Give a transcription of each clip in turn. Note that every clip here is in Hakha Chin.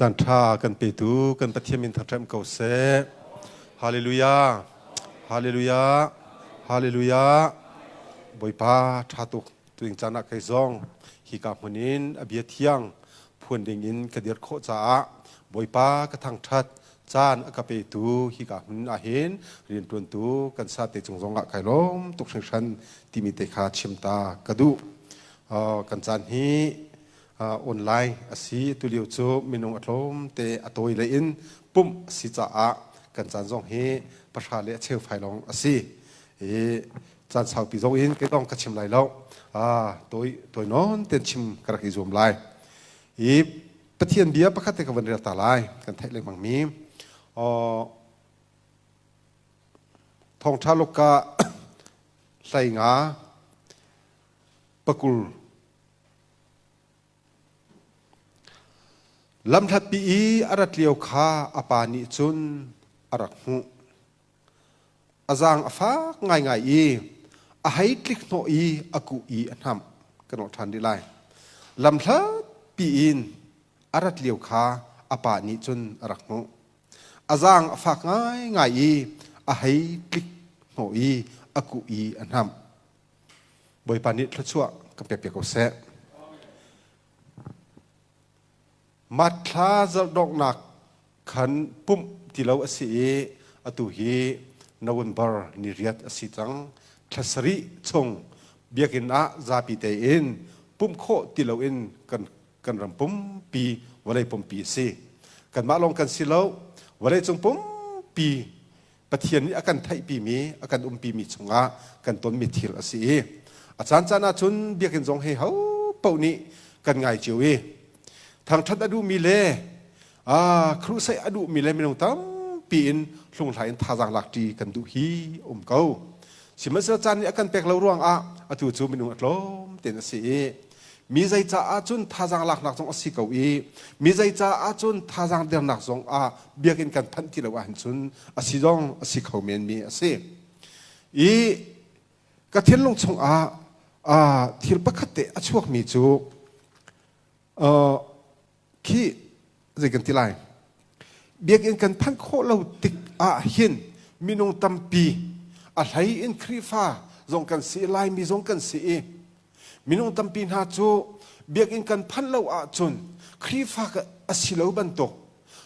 Caan ṭha kan petu kan Pathian min thangṭhat ko seh. Hallelujah. Hallelujah. Hallelujah. Bawipa ṭha tuk tuing caan ah kei zong hika hmun in a bia thiang phuan ding in ka dir khawh caah Bawipa ka thangṭhat. Caan a ka petu hika hmun ah hin rianṭuantu kan sate cung zong ah kai lawm tuk hringhran timi te kha chim ta ka duh. Kan caan hi online a si. Tulio cu minung a tlawm te a tawi lei in pumh a si caah kan caan zong hi pahra le a cheu fai lawng a si. I caan saupi zong in kei dong ka chim lai lo. Tawi tawi nawn ten chim ka rak i zuam lai. I Pathian bia pakhat te ka van rel ta lai. Kan theih lengmang mi. Thawngṭha Luka hlei nga pakul Lamhlatpi i a rat lio kha a pa nih cun a rak hmuh. A zaang a fak ngaingai i a hei tlik hnawh i a kuh i a hnamh. Kan awh ṭhan rih lai. Lamhlatpi in a rat lio kha a pa nih cun a rak hmuh. A zaang a fak ngaingai i a hei tlik hnawh i a kuh i a hnamh. Bawipa nih thluachuah kan pek piak ko seh. Matthla zarhdonghnak khan pumh ti lo a si i atu hi November ni riat a si cang. Thla sarih chung biakinn ah zapi tein pumh khawh ti loin kan kan ram pumpi vawlei pumpi a si. Kanmah lawng kan si lo, vawleicung pumpi Pathian nih a kan theihpimi, a kan umpimi chungah kan tonmi thil a si i a caancaan ahcun biakinn zong hi ho paoh nih kan ngai cio i thangṭhat a duhmi le crusade a duhmi le minung tampi in hlunghlai in thazaang lakṭi kan duh hi um ko. Sihmanhsehlaw caan nih a kan pek lo ruangah atu cu minung a tlawm tein a si i mi zei caah cun thazaang laknak zong a si ko i mi zei caah cun thazaang dernak zong ah biakinn kan phanh ti lo ahhin cun a si zong a si kho men mi a si. I ka thinlung chungah thil pakhat te a chuak mi cu khi zei kan ti lai, biakinn kan phanh khawh lo tik ah hin minung tampi, a hlei in Khrihfa zong kan si, Laimi zong kan si i minung tampi hna cu biakinn kan phanh lo ahcun Khrihfa a si lo bantuk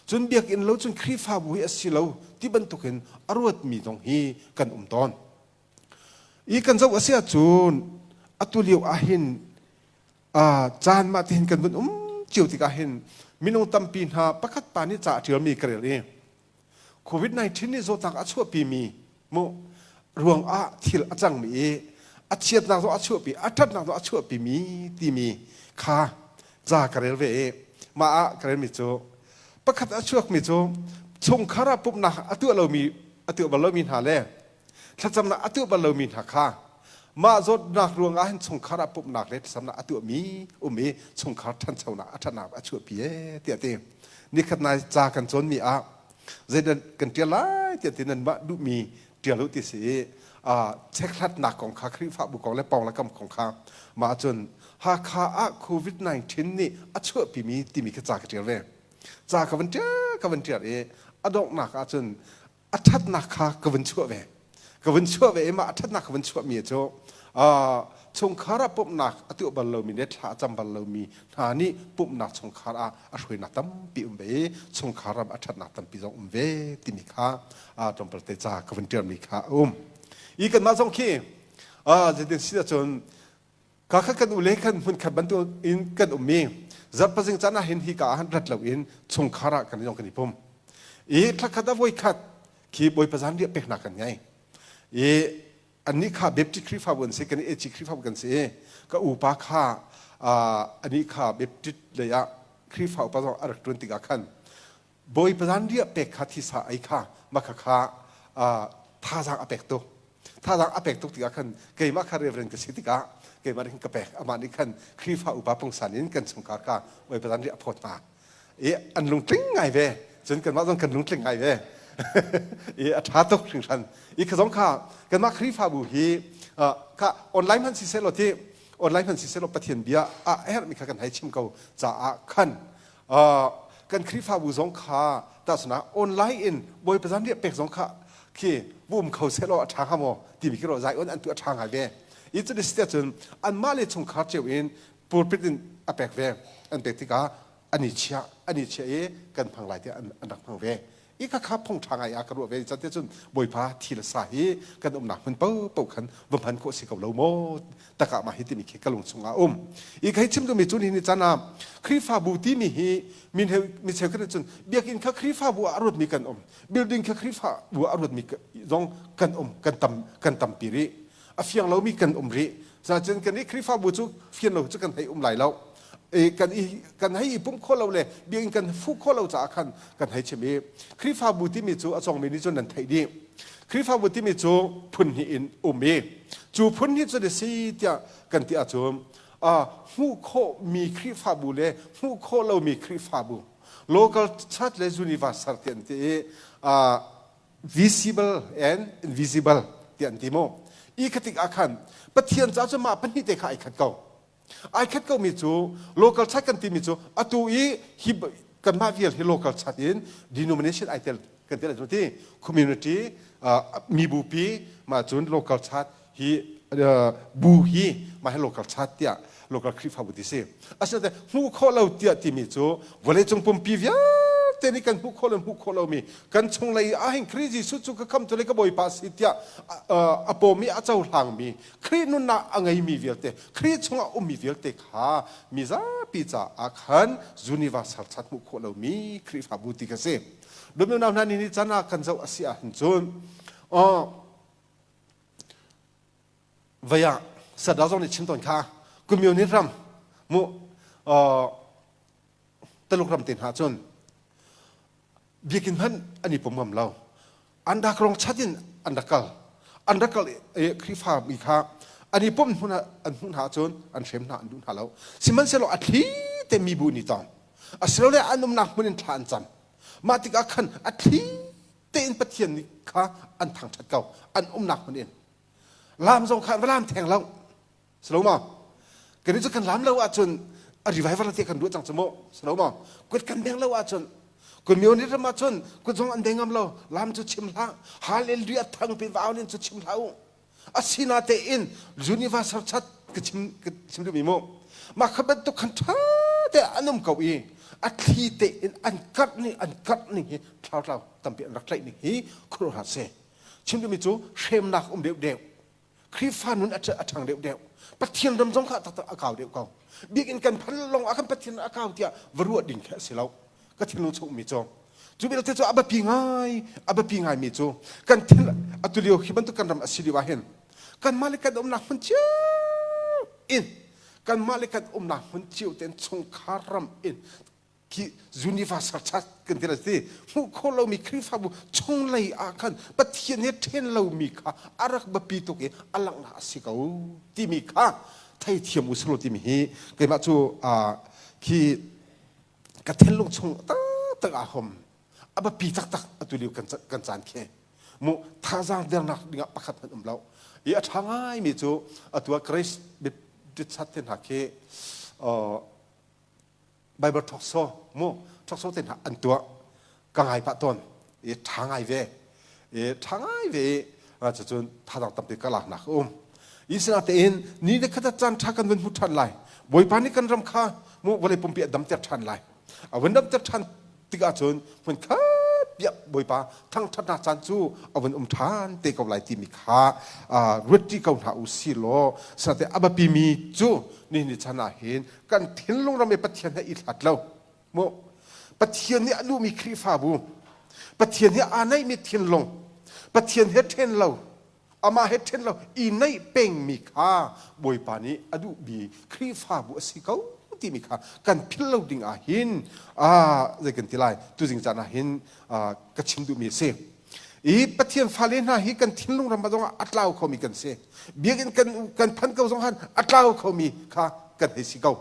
cun biakinn lo cun Khrihfabu hi a si lo ti bantukin a ruatmi zong hi kan um tawn. I kan zoh a si ahcun atu lio ah hin caan mah tihin kan vun um cio tikah hin minung tampi hna pakhat pa nih ca a ṭialmi ka rel i COVID-19 nih zawtnak a chuahpimi mu ruang ah thil a cangmi i a chiatnak zong a chuahpi, a ṭhatnak zong a chuahpimi timi kha ca ka rel ve i mah ah ka relmi cu pakhat a chuakmi cu chungkhar ah pumhnak a tuah lomi, a tuah bal lomi hna le thlacamnak a tuah bal lomi hna kha mah zawtnak ruang ah hin chungkhar ah pumhnak le thlacamnak a tuahmi um i chungkhar ṭhanchonak a ṭhatnak a chuahpi ee tiah ti. Nikhat nai ca kan cawnmi ah zeidah kan ṭial lai tiah ti nanmah duhmi ṭial u ti si i chekhlatnak kong kha, Khrihfabu kong le pawng le kam kong kha mah cun Hakha ah COVID-19 nih a chuahpimi timi kha ca ka ṭial ve. Ca ka van ṭial, ka van ṭial i a donghnak ah cun a ṭhatnak kha ka vun chuah ve, ka vun chuah ve i mah a ṭhatnak ka vun chuahmi cu chungkhar ah pumhnak a tuah bal lomi le thla a cam bal lomi hna nih pumhnak chungkhar ah a hruainak tampi um ve i chungkhar ram a ṭhatnak tampi zong um ve timi kha tlawmpal te ca ka vun ṭialmi kha a um. I kanmah zong khi zeitin si ahcun ka kha kan u le kan hmunkhat bantuk in kan um i zarhpazing caan ah hin hi ka ah rat lo in chungkhar ah kan zong kan i pum i thlakhat a voi khat khi Bawipa zan riah peknak kan ngei i annih kha Baptist Khrihfabu an si, kan i AC Khrihfabu kan si i ka upa kha anih kha Baptist lei ah Khrihfa upa zong a rak ṭuan tikah khan Bawipa zan riah pek kha, thisa ei kha makha kha thazaang a pek tuk. Thazaang a pek tuk tikah khan keimah kha reverend ka si tikah keimah nih khan ka pek, amah nih khan Khrihfa upa pungsan in kan chungkhar kha Bawipa zan riah a phawt hna i an lungtling ngai ve. Cun kanmah zong kan lungtling ngai ve i a ṭha tuk hringhran. I kha zong kha kanmah Khrihfabu hi kha online hman si seh law ti online hman si seh law Pathian bia a herhmi kha kan hei chim ko caah khan. Kan Khrihfabu zong kha tahchunhnak online in Bawipa zanriah pek zong kha khi bu um kho sehlaw a ṭha hnga maw timi khi zai on an tu a ṭha ngai ve. I cu si cun anmah le chungkhar cio in pulpit in a pek ve. An pek tikah an i chiah an i chiah i kan hmang lai tiah an rak hmang ve. I khakha phung ṭha ngai ah ka ruah ve. Cate cun Bawipa thi le sa hi kan umnak hmun paohpaoh khan va hman khawh si ko lo maw takah mah hi timi khi ka lung chungah a um. I kai chim duhmi cu nihin ni caan ah Khrihfabu timi hi mi cheukhat nih cun biakinn kha Khrihfabu ah a ruatmi kan um, building kha Khrihfabu ah a ruatmi zong kan um, kan tam kan tampi rih. A fiang lomi kan um rih. Cun kan i Khrihfabu cu fian lo cu kan hei um lai lo. Kan i kan hei i pumh khawh lo le biakinn kan fuh khawh lo caah khan kan hei chim i Khrihfabu timi cu a congmi nih cun nan theih dih. Khrihfabu timi cu phun hnih in um i cu phun hnih cu si tiah kan ti ahcun hmuh khawhmi Khrihfabu le hmuh khawh lomi Khrihfabu local church le universal ti an ti i visible and invisible ti an ti mu. I khatik ah khan Pathian ca cu mah pahnih te kha ai khat ko. Ai khat ko mi cu local church kan timi cu atu i hi kanmah vial hi local church in denomination ai tel kan tel ti community mibupi mah cun local church hi bu hi mah hi local church tiah local Khrihfabu ti si. Asinain hmuh khawh lo tiah timi cu vawleicung pumpi vialte nih kan hmuh khawh lo hmuh khawh lomi kan chunglei ah hin Khrih Jesuh cu ka khamtu le ka Bawipa si tiah a pawmi a cohlangmi Khrih nunnak a ngeimi vialte Khrih chungah ummi vialte kha mi zapi caah khan universal chat hmuh khawh lomi Khrihfabu ti ka si. Dawtmi unau hna ni ni caan ah kan zoh a si ahhin cun vei ah Sadar zong nih chim tawn kha communist ram mu Taluk ram te hna cun biakinn hmanh an i pum ngam lo an rak rong chat in an rak kal an rak kal i Khrihfa mi kha an i pumh hmun an hmuh hna ahcun an hrem hna an duh hna lo sihmanhsehlaw a thli te mi bu nih tong asilole an umnak hmun in thla an cam mah tikah khan a thli tein Pathian nih kha an thangṭhat ko an umnak hmun in lam zong kha an va lam theng lo silo ma kan cu kan lam lo ahcun a revival te kan ruah cang cu mu silo ma kut kan beng lo ahcun kun mio ni ram ahcun kut zong an beng ngam lo lam cu chim hlah hallelujah thang pin vau nin cu chim hlah u asina te in universal chat ka chim ka chim duhmi mu mah kha bantuk khan ṭha te an um ko i a thli te in an karh ning an karh ning hi thlau thlau tampi an rak tlaih ning hi khuaruahhar si chim duhmi cu hremnak um deuh deuh Khrihfa nun a ṭhang deuh deuh Pathian ram zong kha taktak a kau deuh ko biakinn kan phan lawng ah kan Pathian a kau tiah va ruah ding khi a si lo ka thinlung chung mi cu cu belte cu a biapi ngai a biapi ngai mi cu kan thil atu lio hi bantuk kan ram a si lio ah hin kanmah le kan umnak hmun cio in kanmah le kan umnak hmun cio ten chungkhar ram in khi universal church kan ti ti hmuh khawh lomi Khrihfabu chunglei ah khan Pathian he ṭhen lomi kha a rak biapi tuk i a langhnak a si ko timi kha theithiam u silo timi hi keimah cu khi ka thinlung chung taktak ah hom a biapi taktak atu lio kan caan khi mu thazaang dernak dingah pakhat hmanh um lo i a ṭha ngaimi cu atu ah Grace Baptist te hna khi Bible talk show mu talk show te hna an tuah ka ngai pah tawn i ṭha ngai ve i ṭha ngai ve i cucun thadang tampi ka laknak a um i sinatein ni le khat caan ṭha kan vun hmu ṭhan lai Bawipa nih kan ram kha mu vawlei pumpi a damter ṭhan lai a vun damter ṭhan tikah cun hmun khat piah Bawipa thangṭhatnak caan cu a vun um ṭhan te ko lai timi kha ruat ṭi ko hna u si law sate a biapimi cu nihin ni chan ah hin kan thinlung ram i Pathian he i hlat lo mu Pathian nih a duhmi Khrihfabu Pathian he aa naihmi thinlung Pathian he ṭhen lo amah he ṭhen lo i naih pengmi kha Bawipa nih a duhmi Khrihfabu a si ko timi kha kan philh lo ding ah hin zei kan ti lai tuzing caan ah hin ka chim duhmi a si. I Pathian fale hna hi kan thinlung ram zongah a tlau khomi kan si. Biakinn kan kan phan ko zong han a tlau khomi kha kan hei si ko.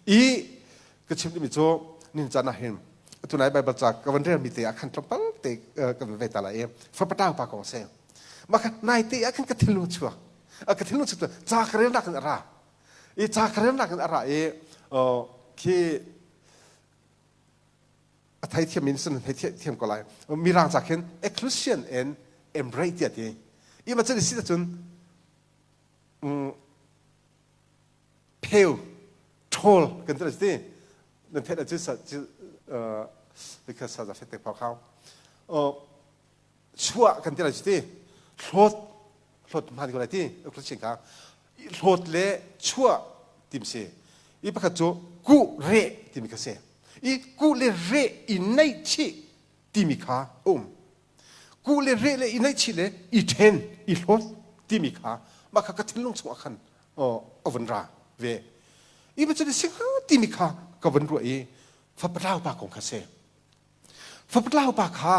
I ka chim duhmi cu nin caan ah hin atu nai Bible ca ka van relmi te ah khan tlawmpal te ka van ve ta lai i fapatau pa kong a si. Mah kha nai te ah khan ka thinlung chuak. Ka thinlung chuak ca ka relnak in a ra. I ca ka relnak in a ra i khi A theithiam in sun thei thiam ko lai. Mirang ca khin exclusion and embrace tiah ti. I ma cun si cun pheu ṭhawl kan ti ti nan theih cu sa cu kha sa za fet te phau khau chuah kan ti lai ti hlawt hlawt hman ko lai ti Christian kha hlawt le chuah tim si i pakhat cu ku re timi kha si i ku le re i neih chih timi kha um ku le re le i neih chih le i ṭhen i hlawt timi kha mah kha ka thinlung chungah khan a vun ra ve i ma cu si timi kha ka vun ruah i fapatlau pa kong kha si fapatlau pa kha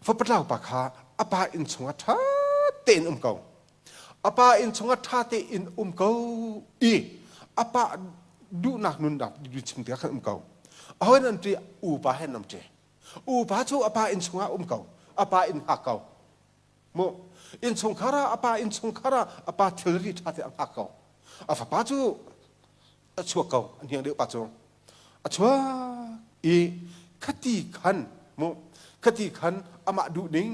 fapatlau pa kha a pa inn chungah ṭha tein um ko a pa inn chungah ṭha tein um ko i a pa duhnak nunnak chim tikah khan um ko a hawi nan ṭi upa he nam ṭi upa cu a pa inn chungah um ko a pa inn hngak ko Mu innchungkhar ah a pa innchungkhar ah a pa thilri ṭha te a hngak ko. A fapa cu a chuak ko, a hniang deuh pa cu. A chuak i khati khan mu khati khan amah duh ning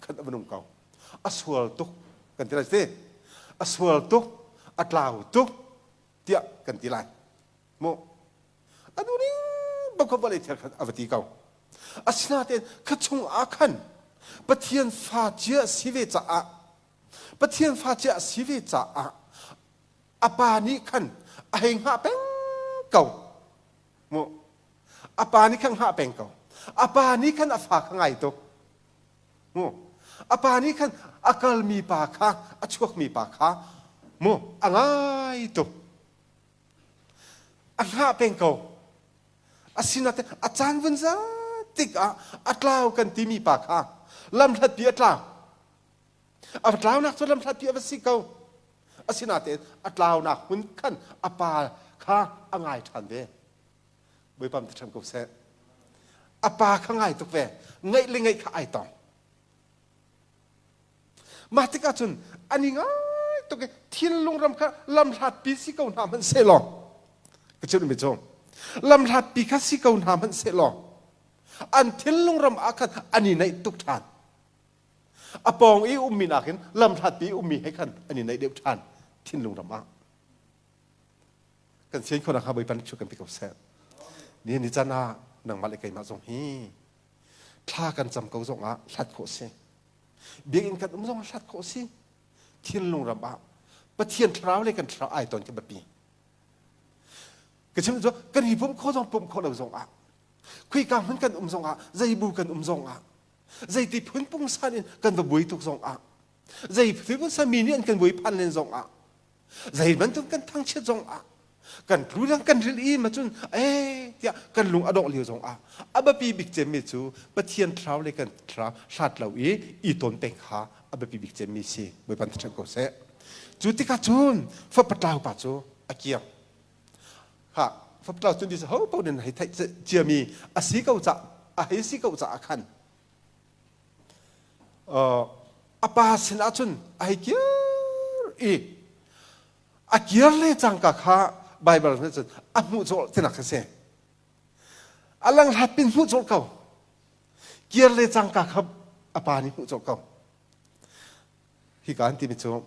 khan a va nung ko. A sual tuk kan ti lai te. A sual tuk, a tlau tuk tiah kan ti lai. Mu a duh ning bak kha vawlei thil khan a va ti ko. Asinain kha chung ah khan Pathian fa cia si ve caah Pathian fa cia si ve caah a pa nih khan a hei hngah peng ko. Mu a pa nih khan hngah peng ko. A pa nih khan a fa kha ngai tuk. Mu a pa nih khan a kalmi pa kha a chuakmi pa kha mu a ngai tuk. A hngah peng ko. Asinain a caan vun zat tikah a tlau kan timi pa kha lamhlatpi a tlau. A tlaunak cu lamhlatpi a va si ko. Asinain a tlaunak hmun khan a pa kha a ngai ṭhan ve. Bawipa ti ṭhan ko seh. A pa kha ngai tuk ve. Ngaih le ngaih kha ai tong. Mah tikah cun an i ngai tuk i thinlung ram kha lamhlatpi si ko hna hmanh sehlaw ka chimh mi cu lamhlatpi kha si ko hna hmanh sehlaw an thinlung ram ah khan an i naih tuk ṭhan. A pawng i ummi nakin lamhlatpi i ummi he khan an i naih deuh ṭhan thinlung ram ah. Kan sian khawh nakhnga Bawipa nih kan pe ko seh. Nihin ni caan ah nangmah le keimah zong hi thla kan cam ko zong ah hlat khawh si. Biakinn kan um zong ah hlat khawh si. Thinlung ram ah Pathian thlarau le kan thlarau ai ton khi biapi. Ka chim cu kan i pumh khawh zong pumh khawh lo zong ah khuika hmun kan um zong ah zei bu kan um zong ah zeiti phun pungsan in kan va buai tuk zong ah zei phun pungsan mi nih an kan buai phan len zong ah zei bantuk kan thangchiat zong ah kan tlu lang kan ril i ma cun eh tiah kan lung a dongh lio zong ah a biapi bik cemmi cu Pathian thlarau le kan thlarau hlat lo i i ton peng kha a biapi bik cemmi si Bawipa nih ko seh cu tikah cun fapa tlau pa cu a kir ha fapa tlau cun ho paoh nin hei theih ciami a si ko ca a hei si ko caah khan a pa sinah cun a hei kir i a kir le cangka kha Baibal nih cun a hmuh cawlh tinak kha si. A langhlat pin hmuh cawlh ko. Kir le cangka kha a pa nih hmuh cawlh ko. Hika an timi cu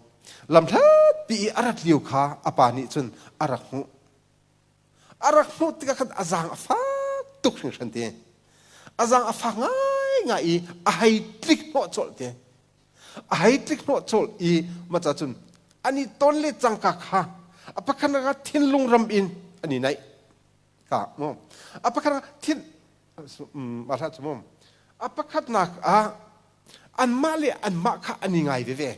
lamhlatpi i a rat lio kha a pa nih cun a rak hmuh. A rak hmuh tikah khan a zaang a fak tuk hringhran te. A zaang a fak ngaingai i a hei tlik hnawh colh te. A hei tlik hnawh colh i maca cun an i ton le cangka kha a pakhat ah thinlung ram in an i naih. Ka mu. A pakhat ah thin ma hlah cu mu. A pakhatnak ah anmah le anmah kha an i ngai veve.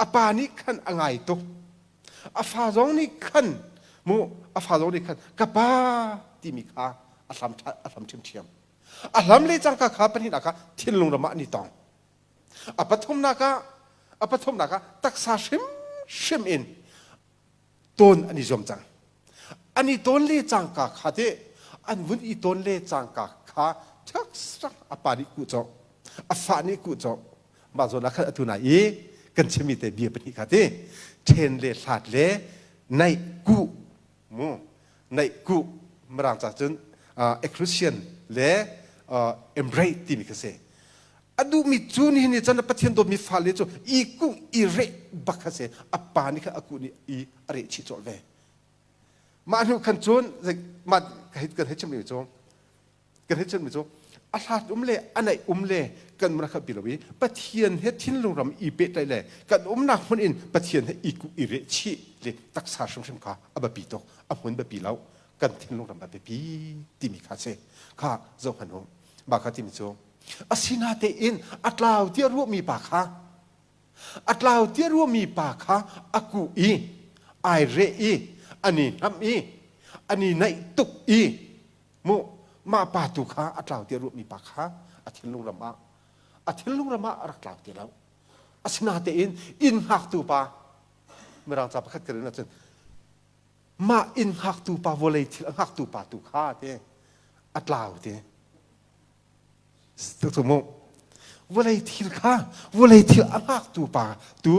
A pa nih khan a ngai tuk. A fa zong nih khan mu a fa zong nih khan ka pa timi kha a hlam a hlam ṭhiamṭhiam. A hlam le cangka kha pahnihnak ah thinlung ram ah an i tong. A pathumnak ah a pathumnak ah taksa hrimhrim in tawn an i zuam cang. An i tawn le cangka kha te an vun i tawn le cangka kha ṭhaksak a pa nih kuh cawk a fa nih kuh cawk mah zawn ah khan atu nai i kan chimmi te bia pahnih kha ti ṭhen le hlat le naih kuh mu naih kuh mirang ca cun uh, exclusion. le embrace timi kha si. A duhmi cu nihin ni chan Pathian dawtmi fale cu i kuh i reh bak kha si. A pa nih khan a kuh nih i a reh chih colh ve. Mah hnu khan cun mah kan hei chimmi cu kan hei chimmi cu a hlat um le a naih um le kan um kha pi lo i Pathian he thinlung ram i pehtlaih le kan umnak hmun in Pathian he i kuh i reh chih le taksa hrimhrim kha a biapi tuk a hmun biapi lo kan thinlung ram a biapi timi kha si kha zoh hmanh u mah kha timi cu asinatein a tlau tiah ruahmi pa kha A tlau tiah ruahmi pa kha a kuh i ai reh i an i hnamh i an i naih tuk i mu mah pa tu kha a tlau tiah ruahmi pa kha a thinlung ram ah a thinlung ram ah a rak tlau ti lo. Asinatein inn hngaktu pa Mirang ca pakhat ka rel ahcun mah inn hngaktu pa vawlei thil a hngaktu pa tu kha te a tlau te Tutu mu. Vawlei thil kha vawlei thil a hngaktu pa tu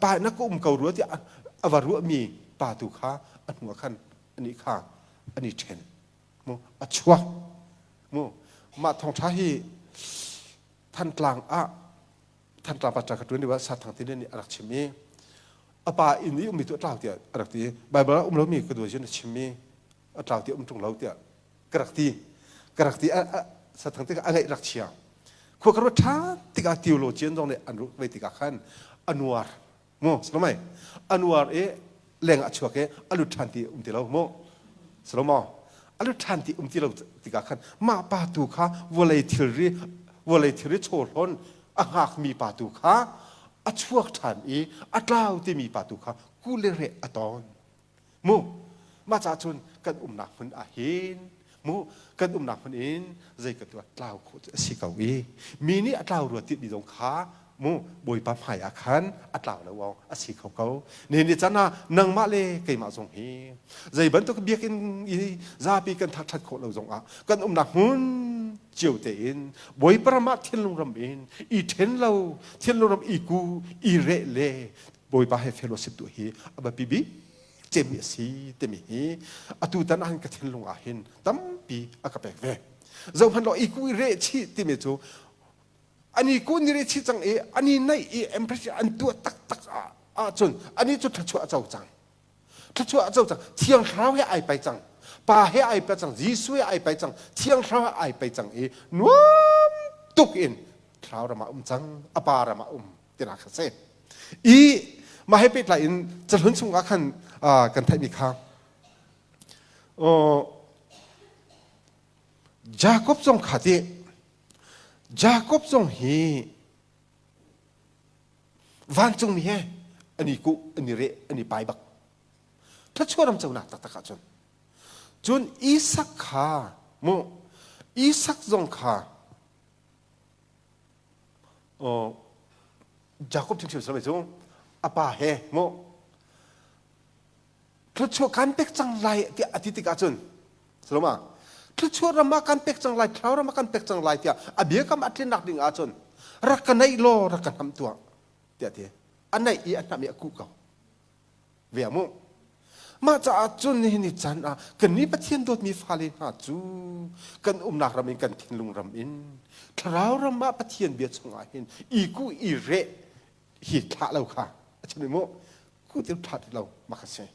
pa na ka um ko rua tiah a va ruahmi pa tu kha a hnu ah khan ani kha ani ṭhen mu a chuak mu mah thawngṭha hi Thantlang ah Thantlang pa ka ṭuan lio ah Sathang Tine nih a rak chim i a pa inn i ummi tu a tlau tiah a rak ti Baibal ah um lomi ka duai cun a chimmi a tlau ti um ṭung lo tiah ka rak ti ka rak ti sathang tikah a ngaih rak chia khua ka ruat ṭhan tikah theologian zong nih an ruah ve tikah khan a nuar mu salomai a nuar i leng ah chuak i a lut ṭhan ti um ti lo mu salomo a lut ṭhan ti um ti lo tikah khan mah pa tu kha vawlei thilri vawlei thilri chawhlawn a hngakmi pa tu kha a chuak ṭhan i a tlau timi pa tu kha ku le reh a tawn Mu mah caah cun kan umnak hmun ah hin mu kan umnak hmun in zei ka tuah tlau khawh cu a si ko i mi nih a tlau rua ti mi zong kha mu Bawipa hmai ah khan a tlau lo awk a si kho ko. Nihin ni caan ah nangmah le keimah zong hi zei bantuk biakinn i zapi kan thangṭhat khawh lo zong ah kan umnak hmun cio tein Bawipa ram ah thinlung ram in i ṭhen lo thinlung ram i ku i reh le Bawipa he fellowship tuah hi a biapi bik cemmi a si timi hi atu tan ah hin ka thinlung ah hin tampi a ka pek ve. Zohhmanh law i ku i reh chih timi cu ani ku ni reh chih cang i ani naih i empress an tuah taktak ahcun ani cu thluachuah a co cang. Thluachuah a co cang. Thiang Thlarau he ai pai cang. Pa he ai pai cang. Jesuh he ai pai cang. Thiang Thlarau he ai pai cang i nuam tuk in Thlarau ram ah um cang. A pa ram ah um tinak kha si. I mah he pehtlai in cahlun chungah khan kan theihmi kha Jakob zong kha ti Jakob zong hi vancungmi he an i kuh an i reh an i pai bak thluachuah ram conak taktak ahcun cun Isak kha mu Isak zong kha Jakob chimchim sami cu a pa he mu thluachuah kan pek cang lai tiah a ti tikah cun saloma thluachuah ram ah kan pek cang lai thlarau ram ah kan pek cang lai tiah a biakam a tlinnak ding ahcun rak ka naih law rak ka hnam tuah tiah ti a naih i a hnam i a kuh ko Ve mu. Mah caah cun nihin ni caan ah kannih Pathian dawtmi fale hna cu kan umnak ram in kan thinlung ram in thlarau ram ah Pathian bia chungah hin i ku i reh hi thlah lo kha a chim mu ku ti thlah ti lo mak a si.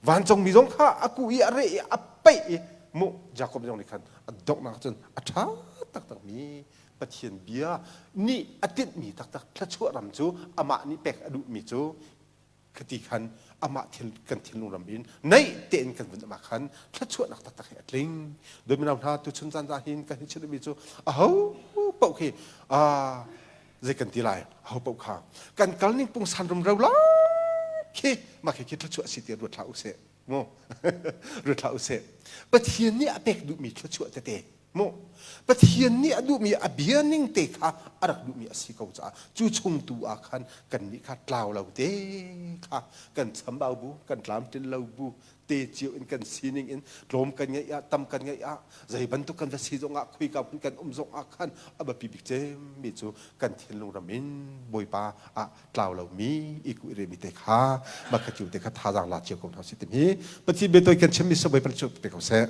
Vancungmi zong kha a ku i a reh i a peih i mu Jakob zong nih khan a donghnak cun a ṭha taktak mi Pathian bia nih a tinhmi taktak thluachuah ram cu amah nih pek a duhmi cu khati khan amah thil kan thinlung ram in naih tein kan vun amah khan thluachuahnak taktak hi a tling dominau hna tu chun caan hin kan hi chimmi cu aho paoh khi a zei kan ti lai aho paoh kha kan kal ning pungsan rumro lo khi mah khi khi thluachuah si ti ruat hlah usih mu ruat hlah usih Pathian nih a pek duhmi thluachuah tete mu Pathian nih a duhmi a bia ning te kha a rak duhmi a si ko caah cu chung tu ah khan kannih kha tlau lo te kha kan chambau bu kan tlamtlin lo bu te cio in kan sining in tlawm kan ngeih ah tam kan ngeih ah zei bantuk kan va si zong ah khuika hmun kan um zong ah khan a biapi bik cemmi cu kan thinlung ram in Bawipa ah tlau lomi i kuh remi te kha makha cio te kha thazaang la cio ko hna si timi Pathian biatawi kan chimmi sa Bawipa cu pe ko seh.